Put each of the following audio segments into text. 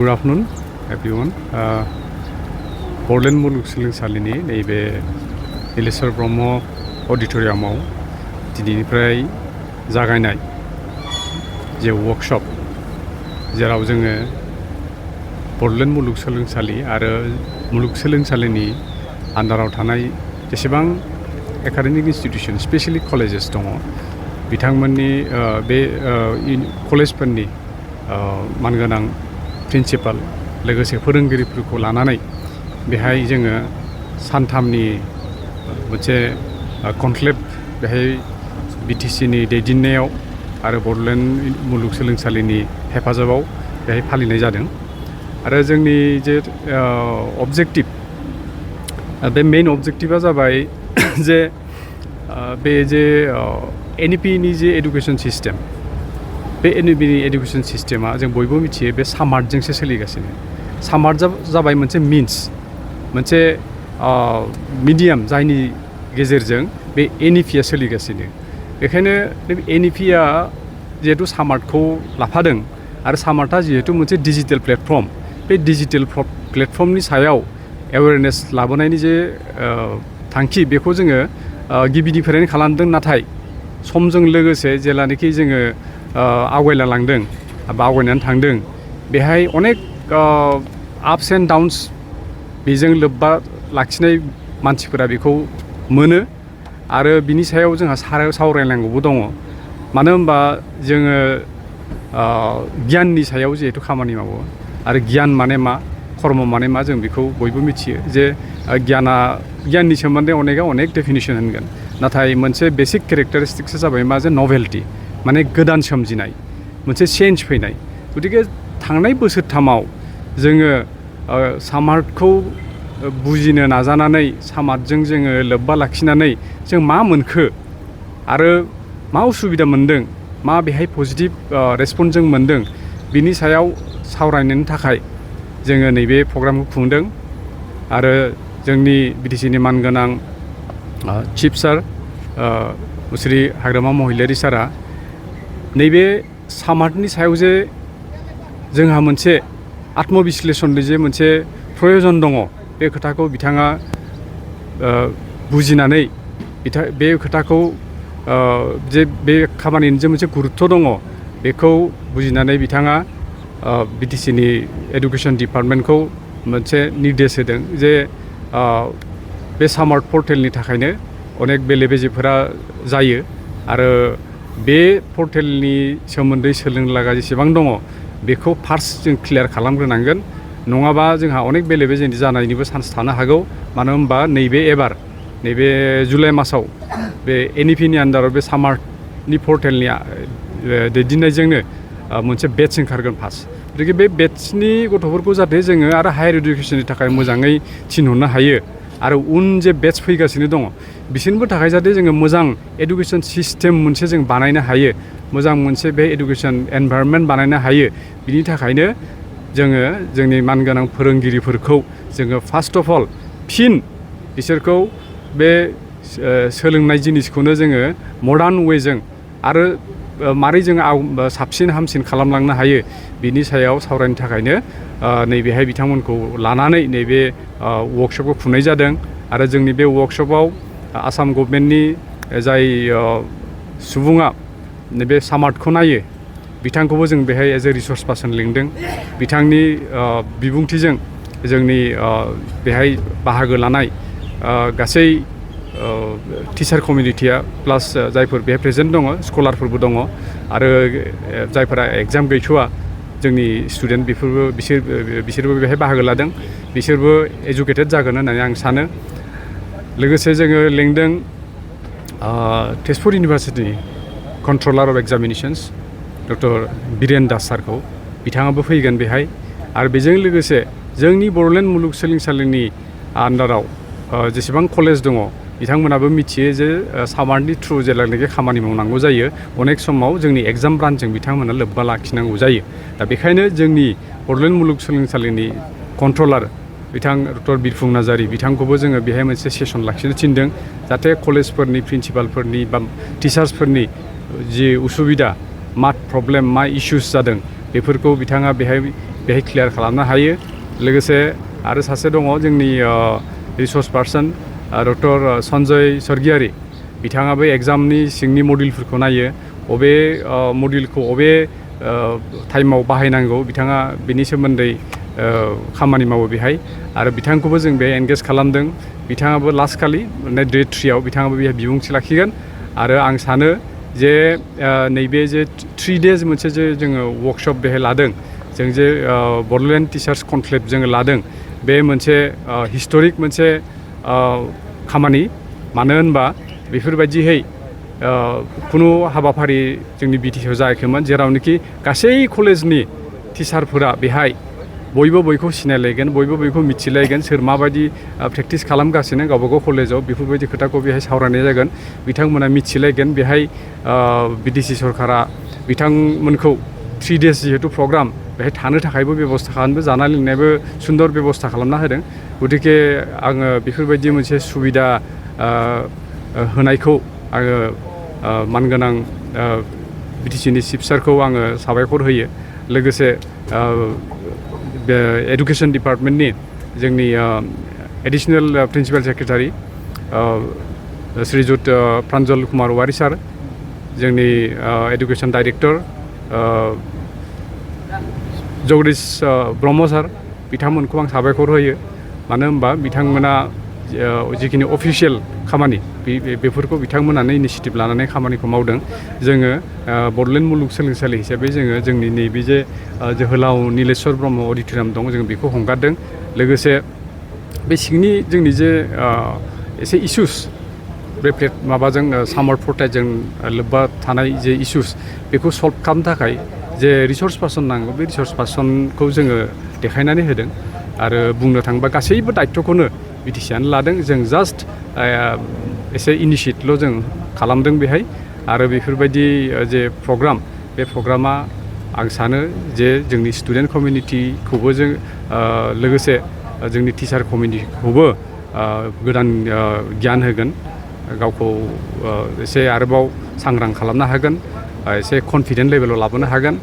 Good afternoon, everyone. Bodoland मुलुगसोलोंसालिनि नैबे नीलेश्वर ब्रह्म अडिट'रियामाव दिनैनिफ्राय जागायनाय जे वर्कशप जेराव जोङो बड'लेण्ड मुलुगसोलोंसालि आरो मुलुगसोलोंसालिनि आन्दाराव थानाय जेसेबां एकाडेमिक इन्स्टिटिउसन स्पेशेलि कलेजेस दङ बिथांमोननि बे कलेजफोरनि मानगोनां प्रिन्सिपाल लोगोसे फोरोंगिरिफोरखौ लानानै बेहाय जोङो सानथामनि मोनसे कनक्लेभ बेहाय बिटिसिनि दैदेननायाव आरो बड'लेण्ड मुलुगसोलोंसालिनि हेफाजाबाव बेहाय फालिनाय जादों आरो जोंनि जे अबजेक्टिभ बे मेइन अबजेक्टिभा जाबाय जे बे जे एनइपिनि जे एडुकेसन सिस्टेम बे एनइपिनि एडुकेसन सिस्टेमा जों बयबो मिथियो बे सामार्टजोंसो सोलिगासिनो सामार्ट जाबाय मोनसे मिन्स मोनसे मिडियाम जायनि गेजेरजों बे एनइपिया सोलिगासिनो बेखायनो बे एनइपिया जिहेतु सामार्टखौ लाफादों आरो सामार्टआ जिहेतु मोनसे डिजिटेल प्लेटफर्म बे डिजिटेल प्लेटफर्मनि सायाव एवेयारनेस लाबोनायनि जे थांखि बेखौ जोङो गिबिनिफ्रायनो खालामदों नाथाय समजों लोगोसे जेलानाखि जोङो आवगायलांदों बा आवगायनानै थांदों बेहाय अनेक आपस एन्ड डाउन्स बेजों लोब्बा लाखिनाय मानसिफोरा बेखौ मोनो आरो बिनि सायाव जोंहा सावरायनांगौबो दङ मानो होनबा जोङो गियाननि सायाव जिहेतु खामानि मावो आरो गियान माने मा कर्म माने मा जों बेखौ बयबो मिथियो जे गियाननि सोमोन्दै अनेक डेफिनिसन होनगोन नाथाय मोनसे बेसिक केरेक्टारिस्टिक्सआ जाबाय मा जे नभेल्टि माने गोदान सोमजिनाय मोनसे चेन्ज फैनाय गतिके थांनाय बोसोरथामाव जोङो सामार्टखौ बुजिनो नाजानानै सामार्टजों जोङो लोब्बा लाखिनानै जों मा मोनखो आरो मा उसुबिदा मोनदों मा बेहाय पजिटिभ रेसपन्स जों मोनदों बिनि सायाव सावरायनो थाखाय जोङो नैबे प्रग्रामखौ खुंदों आरो जोंनि बिटिसिनि मानगोनां चिफ सार मुस्रि हाग्रामा महिलारि सारा नैबे सामार्टनि सायाव जे जोंहा मोनसे आत्मबिश्लेषणनि जे मोनसे प्रयजन दङ बे खोथाखौ बिथाङा बुजिनानै बे खोथाखौ जे बे खामानिनि जे मोनसे गुरुत्व दङ बेखौ बुजिनानै बिथाङा बिटिसिनि एडुकेसन डिपार्टमेन्टखौ मोनसे निर्देश होदों जे बे सामार्ट पर्टेलनि थाखायनो अनेक बेले बेजेफोरा जायो आरो बे पर्टेलनि सोमोन्दै सोलोंनो लागा जेसेबां दङ बेखौ फार्स्ट जों क्लियार खालामग्रोनांगोन नङाबा जोंहा अनेक बेले बेजे जानायनिबो चान्स थानो हागौ मानो होनबा नैबे जुलाइ मासाव बे एनइपिनि आन्दाराव बे सामार्टनि पर्टेलनि दैदेननायजोंनो मोनसे बेट्च ओंखारगोन फार्स्ट गतिके बे बेट्चनि गथ'फोरखौ जाहाथे जोङो आरो हायार इडुकेसननि थाखाय मोजाङै थिनहरनो हायो आरो उन जे बेट्च फैगासिनो दङ बिसोरनिबो थाखाय जाहाथे जोङो मोजां एडुकेसन सिस्टेम मोनसे जों बानायनो हायो मोजां मोनसे बे एडुकेसन एनभायरनमेन्ट बानायनो हायो बिनि थाखायनो जोङो जोंनि मानगोनां फोरोंगिरिफोरखौ जोङो फार्स्ट अफ अल फिन बिसोरखौ बे सोलोंनाय जिनिसखौनो जोङो मडार्न वेजों आरो मारै जोङो साबसिन हामसिन खालामलांनो हायो बिनि सायाव सावरायनो थाखायनो नैबेहाय बिथांमोनखौ लानानै नैबे वर्कशपखौ खुंनाय जादों आरो जोंनि बे वर्कशपआव आसाम गभर्नमेन्टनि जाय सुबुङा नैबे सामार्टखौ नायो बिथांखौबो जों बेहाय एज ए रिसर्स पार्सन लिंदों बिथांनि बिबुंथिजों जोंनि बेहाय बाहागो लानाय गासै टिचार कमिउनिटिया प्लास जायफोर बेहाय प्रेजेन्ट दङ स्कलारफोरबो दङ आरो जायफोरा एग्जाम गैथ'वा जोंनि स्टुडेन्ट बिसोरबो बेहाय बाहागो लादों बिसोरबो एजुकेटेड जागोन होननानै आं सानो लोगोसे जोङो लिंदों तेजपुर इउनिभार्सिटिनि controller of examinations doctor Biren Das सारखौ बिथाङाबो फैगोन बेहाय आरो बेजों लोगोसे जोंनि बड'लेण्ड मुलुगसोलोंसालिनि आन्दाराव जेसेबां कलेज दङ बिथांमोनाबो मिथियो जे सामार्टनि थ्रु जेब्लानाखि खामानि मावनांगौ जायो अनेक समाव जोंनि एग्जाम ब्रान्चजों बिथांमोना लोब्बा लाखिनांगौ जायो दा बेखायनो जोंनि बड'लेण्ड मुलुगसोलोंसालिनि कन्ट्रलार बिथां डक्टर बिरफुं नार्जारि बिथांखौबो जोङो बेहाय मोनसे सेसन लाखिनो थिनदों जाहाथे कलेजफोरनि प्रिन्सिपालफोरनि बा टिचार्सफोरनि जि उसुबिदा मा प्रब्लेम मा इश्यूज जादों बेफोरखौ बिथाङा बेहाय बेहाय क्लियार खालामनो हायो लोगोसे आरो सासे दङ जोंनि रिसर्स पार्सन डक्टर सन्जय सर्गियारि बिथाङाबो एग्जामनि सिंनि मडुलफोरखौ नायो अबे मडुलखौ अबे टाइमाव बाहायनांगौ बिथाङा बेनि सोमोन्दै खामानि मावो बेहाय आरो बिथांखौबो जों बे एंगेज खालामदों बिथाङाबो लास्ट खालि माने डे 3 आव बिथाङाबो बेहाय बिबुंथि लाखिगोन आरो आं सानो जे नैबे जे 3 days मोनसे जे जोङो वर्कशप बेहाय लादों जों जे बड'लेण्ड टिचार्स कनक्लेभ जोङो लादों बे मोनसे हिस्टरिक मोनसे खामानि मानो होनबा बेफोरबायदिहै खुनु हाबाफारि जोंनि बिटिसिआव जायाखैमोन जेरावनोखि गासै कलेजनि टिचारफोरा बेहाय बयबो बयखौ सिनायलायगोन बयबो बयखौ मिथिलायगोन सोर माबायदि प्रेक्टिस खालामगासिनो गावबागाव कलेजाव बेफोरबायदि खोथाखौ बेहाय सावरायनाय जागोन बिथांमोना मिथिलायगोन बेहाय बिटिसि सरकारा बिथांमोनखौ 3 days जिहेतु प्रग्राम बेहाय थानो थाखायबो बेबस्था खालामदों जानाय लोंनायबो सुन्दर बेबस्था खालामना होदों गतिके आङो बेफोरबायदि मोनसे सुबिदा होनायखौ आङो मानगोनां बिटिसिनि चिफ सारखौ आङो साबायखर होयो लोगोसे एडुकेशन डिपार्टमेन्टनि जोंनि एडिशनेल प्रिन्सिपाल सेक्रेटारि श्रीजुत प्रान्जल कुमार औवारी सार जोंनि एडुकेशन डाइरेक्टर जगदीश ब्रह्म सार बिथांमोनखौ आं साबायखर होयो मानो होनबा बिथांमोना जिखिनि अफिसियेल खामानि बेफोरखौ बिथांमोनानो इनिशिएटिभ लानानै खामानिखौ मावदों जोङो बड'लेण्ड मुलुगसोलोंसालि हिसाबै जोङो जोंनि नैबे जे जोहोलाव नीलेश्वर ब्रह्म अडिट'रियाम दं जों बेखौ हंगारदों लोगोसे बे सिंनि जोंनि जे एसे इसुस बे माबाजों सामार प्रटेस्टजों लोब्बा थानाय जे इसुस बेखौ सल्भ खालामनो थाखाय जे रिसर्स पार्सन नांगौ बे रिसर्स पार्सनखौ जोङो देखायनानै होदों आरो बुंनो थाङोबा गासैबो दायित्वखौनो बिटिसिआनो लादों जों जास्ट एसे इनिशिएटल' जों खालामदों बेहाय आरो बेफोरबायदि जे प्रग्राम बे प्रग्रामा आं सानो जे जोंनि स्टुडेन्ट कमिउनिटिखौबो जों लोगोसे जोंनि टिचार कमिउनिटिखौबो गोदान गियान होगोन गावखौ एसे आरोबाव सांग्रां खालामनो हागोन एसे कनफिडेन्ट लेभेलाव लाबोनो हागोन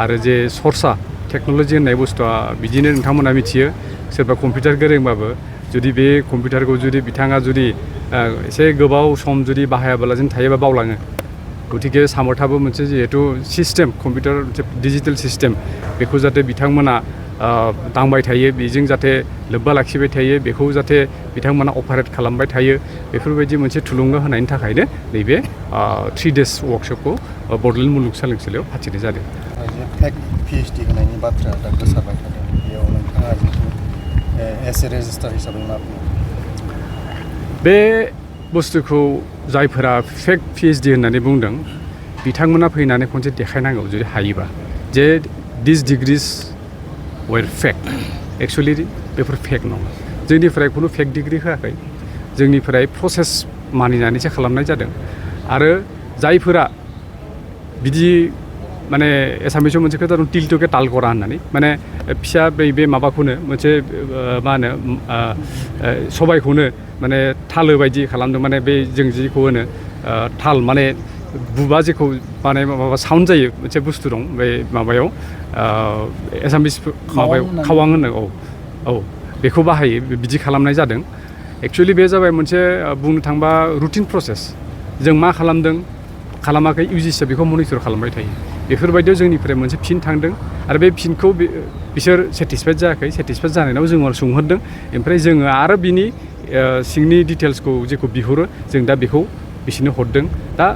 आरो जे सर्सा टेक्न'लजि होननाय बुस्थुआ बिदिनो नोंथांमोना मिथियो सोरबा कम्पिउटार गोरोंबाबो जुदि बे कम्पिउटारखौ जुदि बिथाङा जुदि एसे गोबाव सम जुदि बाहायाबालासिनो थायोबा बावलाङो गतिके सामर्थाबो मोनसे जिहेतु सिस्टेम कम्पिउटार मोनसे डिजिटेल सिस्टेम बेखौ जाहाथे बिथांमोना दांबाय थायो बेजों जाहाथे लोब्बा लाखिबाय थायो बेखौ जाहाथे बिथांमोना अपारेट खालामबाय थायो बेफोरबायदि मोनसे थुलुंगा होनायनि थाखायनो नैबे 3 days वर्कशपखौ बड'लेण्ड मुलुगसोलोंसालियाव फाथिनाय जादों फेक PhD होनायनि बाथ्राया दा गोसारबाय थादों बेयाव नोंथाङा एस ए रेजिस्टार हिसाबै मा बुङो बे बुस्थुखौ जायफोरा फेक PhD होननानै बुंदों बिथांमोना फैनानै खनसे देखायनांगौ जुदि हायोबा जे दिस डिग्रिज वेर फेक एक्सुवेलि बेफोर फेक नङा जोंनिफ्राय खुनु फेक डिग्रि होआखै जोंनिफ्राय प्रसेस मानिनानैसो खालामनाय जादों आरो जायफोरा बिदि माने एसामिसाव मोनसे खोथा दं टिलटुके तालकरा होननानै माने फिसा बे माबाखौनो मोनसे मा होनो सबायखौनो माने थालो बायदि खालामदों माने बे जों जिखौ होनो थाल माने बुबा जेखौ माने माबा साउन्ड जायो मोनसे बुस्थु दं बे माबायाव एसामिस माबायाव खावां होनो औ बेखौ बाहायो बिदि खालामनाय जादों एक्सुवेलि बे जाबाय मोनसे बुंनो थांबा रुटिन प्रसेस जों मा खालामदों खालामाखै UGC बेखौ मनिटर खालामबाय थायो बेफोरबायदियाव जोंनिफ्राय मोनसे फिन थांदों आरो बे फिनखौ बिसोर सेटिसफाइड जायाखै सेटिसफाइड जानायनाव जोङो सोंहरदों ओमफ्राय जोङो आरो बिनि सिंनि डिटेल्सखौ जेखौ बिहरो जों दा बेखौ बिसोरनो हरदों दा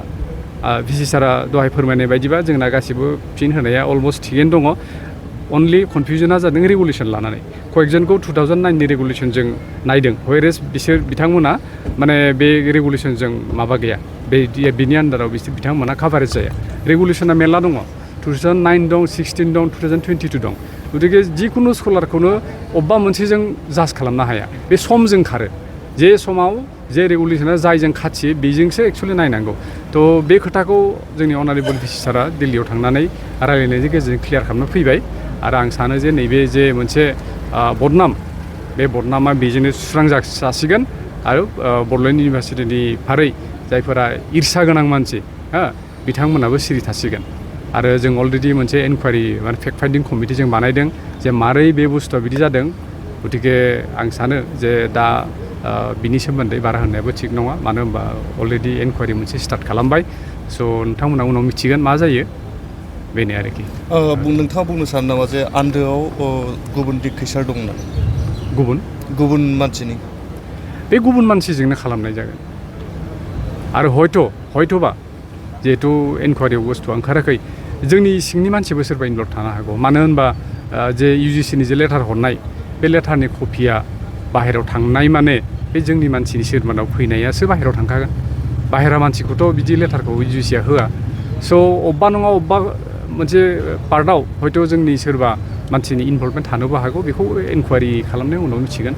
VC सारा दहाय फोरमायनाय बायदिबा जोंना गासिबो फिन होनाया अलमस्ट थिगैनो दङ अनलि कनफिउजना जादों रेगुलेसन लानानै कयेकजनखौ 2009नि रेगुलेसनजों नायदों व्हेरेज बिथांमोना माने बे रेगुलेसनजों माबा गैया बेनि आन्दाराव बिथांमोना काभारेज जाया रेगुलेसना मेरला दङ 2009 दं 16 दं 2022 दं गतिके जिखुनु स्कलारखौनो अबेबा मोनसेजों जाज खालामनो हाया बे समजों खारो जे समाव जे रेगुलेसना जायजों खाथियो बेजोंसो एक्सुवेलि नायनांगौ थ' बे खोथाखौ जोंनि अनारेबल VC सारा दिल्लीयाव थांनानै रायलायनायनि गेजेरजों क्लियार खालामनो फैबाय आरो आं सानो जे नैबे जे मोनसे बदनाम बे बदनामा बेजोंनो सुस्रां जासिगोन आरो बड'लेण्ड इउनिभारसिटिनि फारै जायफोरा ईर्षा गोनां मानसि बिथांमोनाबो सिरि थासिगोन आरो जों अलरेडि मोनसे इनकुवारि माने फेक्ट फाइन्डिं कमिटि जों बानायदों जे मारै बे बुस्थुआ बिदि जादों गतिके आं सानो जे दा बिनि सोमोन्दै बारा होननायाबो थिग नङा मानो होनबा अलरेडि इनकुवारि मोनसे स्टार्ट खालामबाय स' नोंथांमोना उनाव मिथिगोन मा जायो बेनो आरोखि नोंथाङा बुंनो सानो नामा जे आन्दोआव गुबुन दिगखैसार दं नामा गुबुन मानसिनि बे गुबुन मानसिजोंनो खालामनाय जागोन आरो हयथ'बा जिहेथु इनकुवारियाव बुस्थुआ ओंखाराखै जोंनि सिंनि मानसिबो सोरबा इनभल्भ थानो हागौ मानो होनबा जे इउजिसिनि जे लेटार हरनाय बे लेटारनि कपिया बाहेरायाव थांनाय माने बे जोंनि मानसिनि सोरमानाव फैनायासो बाहेरायाव थांखागोन बाहेरा मानसिखौथ' बिदि लेटारखौ इउजिसिया होआ स' अबेबा नङा अबेबा मोनसे पार्टआव हयथ' जोंनि सोरबा मानसिनि इनभल्भमेन्ट थानोबो हागौ बेखौ इनकुवारि खालामनायनि उनाव मिथिगोन